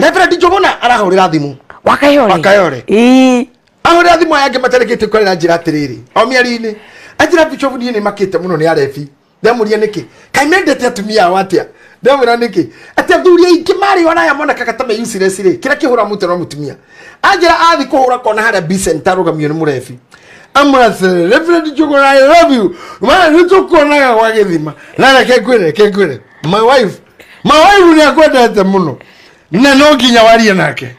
Reverend Njũgũna arahũrĩra thimũ. Wakayore. Wakayore. Ĩĩ. Ahũrĩra thimũ aya angĩ matarĩkĩtie kwarĩra njĩra atĩrĩrĩ, o mĩario-inĩ anjĩra, "Bishop, niĩ nĩ makĩte mũno nĩ arebi." Ndamũria nĩkĩ, kaĩ mendete atumia ao atĩa? Ndamwĩra nĩkĩ, atĩ athuri aingĩ marĩ ona aya monekaga ta me useless rĩ, kĩrĩa kĩhũra mũtwe no mũtumia. Anjĩra athi kũhũra kona harĩa Bicent arũgamio nĩ mũrebi, amwĩra atĩrĩrĩ, "Reverend Njũgũna, I love you ma, nĩ tũkuonaga gwa gĩthima, na reke ngwĩre, reke ngwĩre, my wife nĩ akwendete mũno na no nginya warie nake."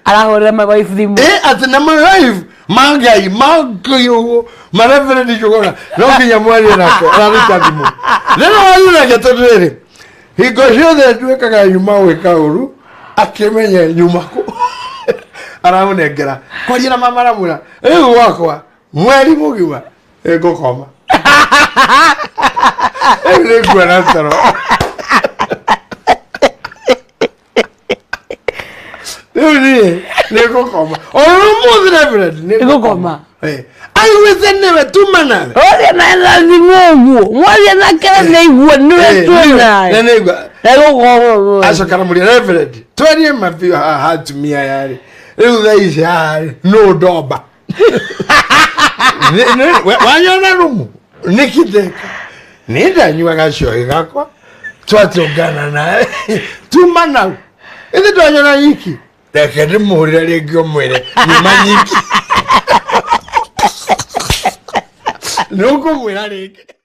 Arahũrĩra my wife thimũ. Ĩ, atĩ na my wife mangai mangai ũguo ma Reverend Njũgũna no nginya mwarie nake, araruta thimũ rĩrĩa warie nake, tondũ rĩrĩ hingo ciothe nduĩkaga nyuma gwĩka ũru, akĩmenye nyuma kũ aramũnengera kwaria na mama, aramwĩra rĩu gwakwa mweri mũgima ngũkoma, rĩu nĩnguona toro. Rĩu niĩ nĩngũkoma o ũmũthĩ, Reverend. Nĩngũkoma. Aiguĩte nĩwe tuma nawe. Ũrĩa na thimũ ũguo mwaria nake nĩigua nĩwe twĩnaye. Na nĩigua. Nĩgũkorwo. Acoka aramũria, "Reverend, twarie mabiũ haha, atumia aya rĩ, rĩu thaa ici haha rĩ, nũ ndomba? Wanyona rumu nĩkĩ ndeka nĩ ndanyuaga cohi gakwa, twatũngana nawe tuma nau, ĩthĩ twanyona nyiki, reke ndĩmũhũrĩre rĩngĩ ũmwĩre nyuma nyiki, nĩũkũmwĩra rĩngĩ."